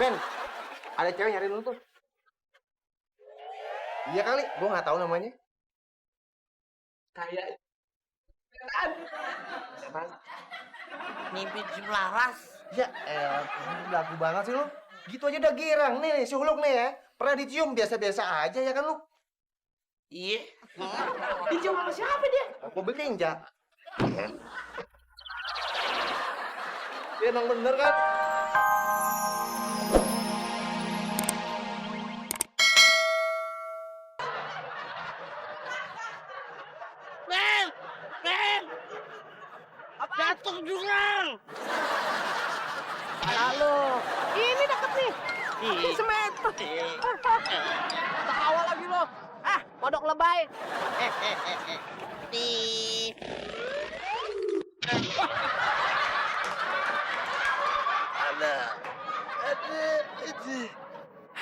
Ben, ada cewek nyariin lu tuh. Iya kali, gua nggak tahu namanya. Kayak Mimpi si Laras. Ya, lagu banget sih lu. Gitu aja udah girang nih, si Huluk nih ya. Pernah dicium biasa-biasa aja ya kan lu? Iya. dicium sama siapa dia? Mobil tinja. Iya emang bener kan? Ben! Ben! Jatuh jurang! Halo. Ini deket nih. Ih. Semeter. Ketawa lagi lo. Kodok lebay. Di.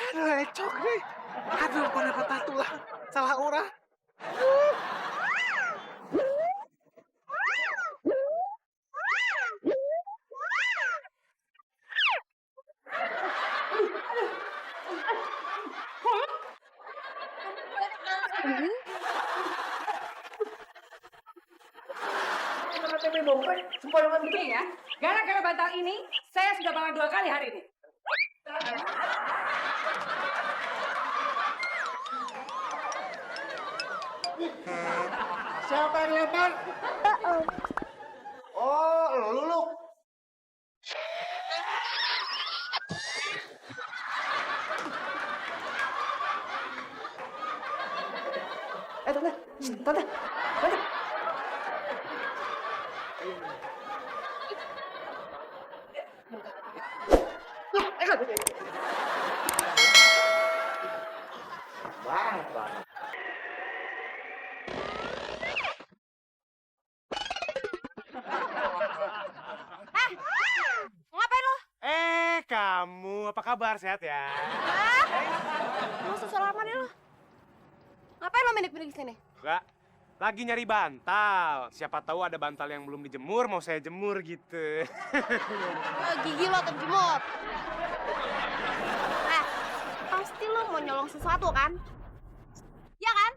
Aduh, ecok nih. Aduh, pada patah tulang. Salah orang. Sempoyongan gitu ya. Gara-gara bantal ini, saya sudah bangun 2 kali hari ini. Siapa yang lempar? Oh, lu. Tante. Banget. Ngapain lo? Kamu apa kabar? Sehat ya? Lo susul lama deh lo. Ngapain lo minik-minik sini? Enggak. Lagi nyari bantal. Siapa tahu ada bantal yang belum dijemur, mau saya jemur gitu. Gigi lo terjemur. Pasti lo mau nyolong sesuatu kan? Ya kan?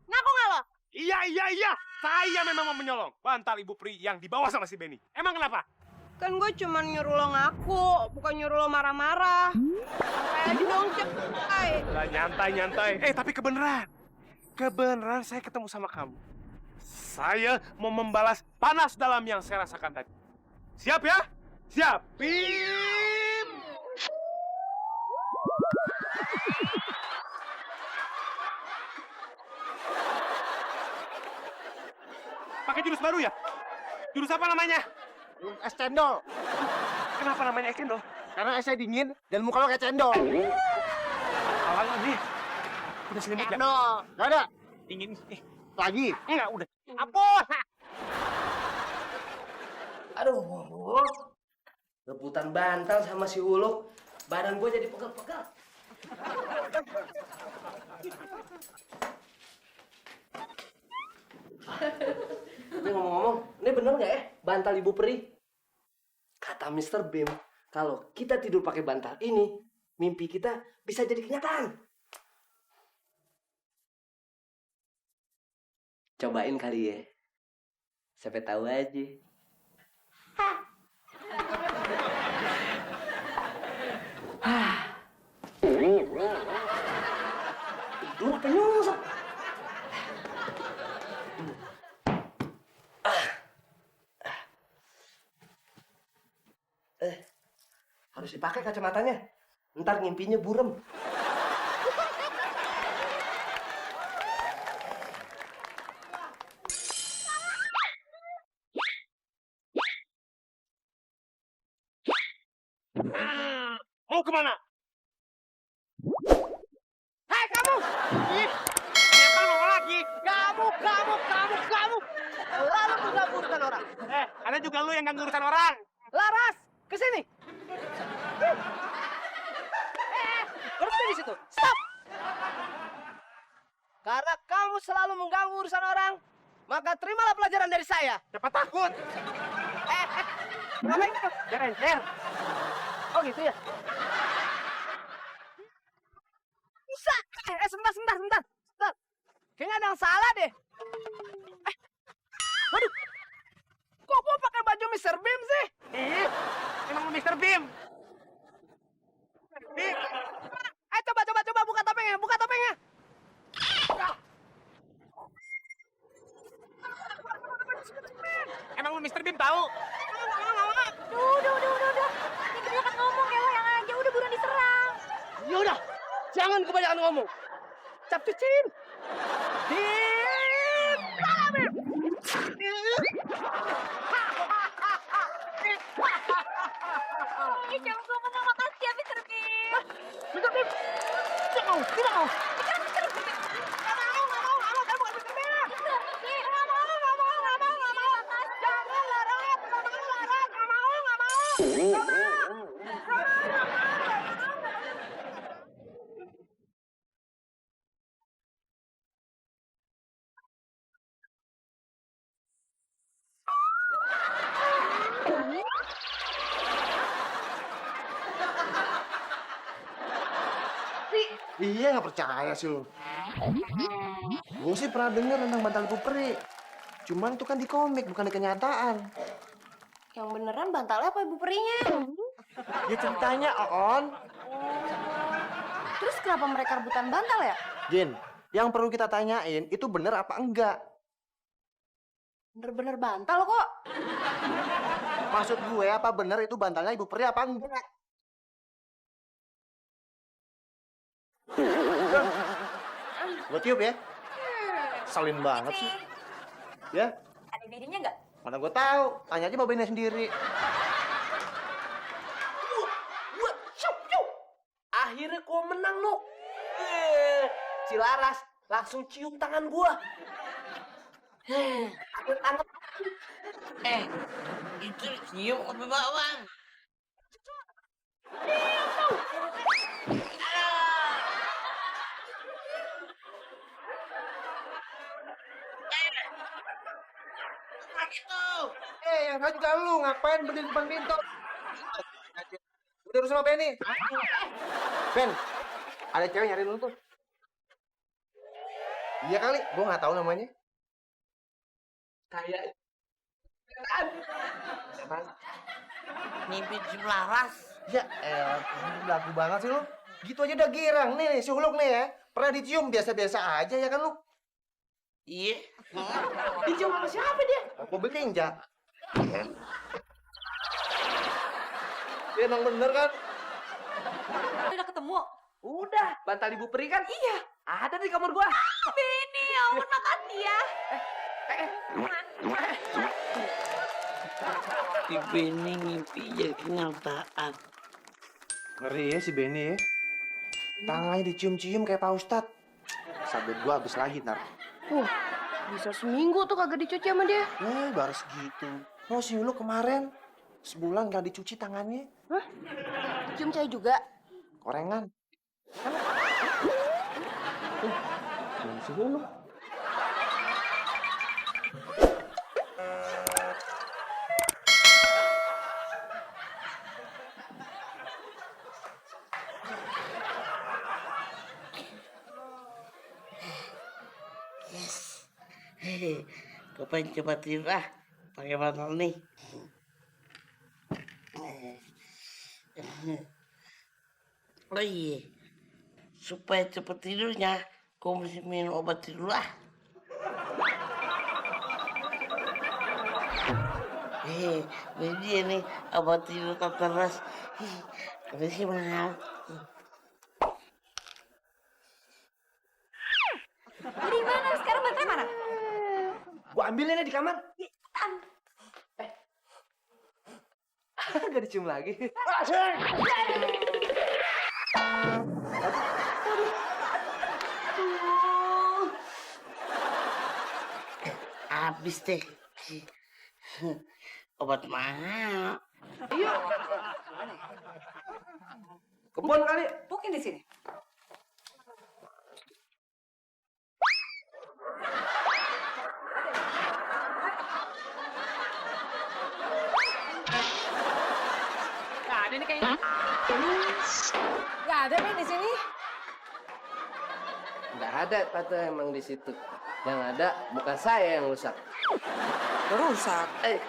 Ngaku nggak lo? Iya. Saya memang mau menyolong bantal Ibu Pri yang dibawa sama si Benny. Emang kenapa? Kan gue cuma nyuruh lo ngaku, bukan nyuruh lo marah-marah. Kayak aja dong, Cek. Lah, nyantai. Tapi kebenaran. Kebenaran saya ketemu sama kamu. Saya mau membalas panas dalam yang saya rasakan tadi. Siap ya? Siapin! Pakai jurus baru ya? Jurus apa namanya? Es cendol. Kenapa namanya es cendol? Karena esnya dingin dan muka lo kayak cendol. Awalnya nih. Udah selimut ya? Gak ada. Dingin. Lagi. Enggak, udah. Apa? Aduh. Rebutan bantal sama si Huluk. Badan gue jadi pegal-pegal. Tapi ngomong-ngomong, ini bener nggak ya bantal Ibu Peri? Kata Mr. Beam, kalau kita tidur pakai bantal ini, mimpi kita bisa jadi kenyataan. Cobain kali ya. Siapa tahu aja. Tidur apa nyungsep? Harus dipakai kacamatanya. Ntar ngimpinya burem. Mau kemana? Hei kamu! Siapa mau lagi? Kamu! Lalu mengganggu urusan orang. Ada juga lu yang ganggu urusan orang. Laras, kesini. Berhenti di situ. Stop. Karena kamu selalu mengganggu urusan orang, maka terimalah pelajaran dari saya. Siapa takut? Ngapain? Jangan, Oh gitu ya? Sebentar. Kayaknya ada yang salah deh. Waduh. Kok gua pakai baju Mr. Beam sih? Ih, emang Mr. Beam. Beam. Coba buka topengnya. Emang Mr. Beam tahu? Udah. Ini kebanyakan ngomong ya lo yang aja. Udah buruan diserang. Yaudah, jangan kebanyakan ngomong. Capcicin. Ih, jangan gue menang. Makasih ya, Mr. Beam. Mr. Beam. Tidak mau. Mr. Beam. Iya, nggak percaya sih lu. Gue sih pernah denger tentang bantal ibu peri. Cuman itu kan di komik, bukan di kenyataan. Yang beneran bantalnya apa ibu perinya? Ya ceritanya, On. Terus kenapa mereka rebutan bantal ya? Jin, yang perlu kita tanyain itu bener apa enggak? Bener-bener bantal kok. Maksud gue apa bener itu bantalnya ibu peri apa enggak? Gue tiup ya. Salin banget sih. Ya, Ada bedanya nggak? mana gue tahu. Tanya aja babennya sendiri. Akhirnya gua menang, Nuk. Si Laras langsung cium tangan gua. Anget-anget. Itu cium apa bawang? Yang kan juga lu ngapain berdiri depan pintu? Udah urus sama Benny. Ben, ada cewek nyariin lu tuh. Iya kali, gua nggak tahu namanya. Kayak Mimpi si Laras. Ya, lagu banget sih lu. Gitu aja udah girang nih, si Huluk nih ya. Pernah dicium biasa-biasa aja ya kan lu? Iya. dicium sama siapa dia? Aku bertinja. Ya emang bener kan? Udah ketemu. Udah, bantal ibu peri kan? Iya. Ada di kamar gua. Beni, ya ampun makasih ya. Si Benny mimpi jadi kenyataan. Ngeri ya si Benny ya. Tangannya dicium-cium kayak Pak Ustadz. Sabit gua habis lagi ntar. Bisa seminggu tuh kagak dicuci sama dia. Baru segitu. Oh si Huluk kemarin sebulan gak dicuci tangannya. Cium cewek juga. Korengan. Mana si Huluk? Hehe, kapan coba tidur ah, pakai bantal nih. Oh iya, supaya cepet tidurnya, gue mesti minum obat tidur ah. Ini dia nih obat tidur terus. Ini sih mahal. Jadi mana? Sekarang bantalnya mana? Gua ambilin di kamar. Gak dicium lagi. Habis deh. Obat mahal. Kebon kali. Mungkin di sini. Nggak ada nih kayaknya. Nggak ada nih di sini. Nggak ada tato emang di situ. Yang ada bukan saya yang rusak. Rusak. Eh,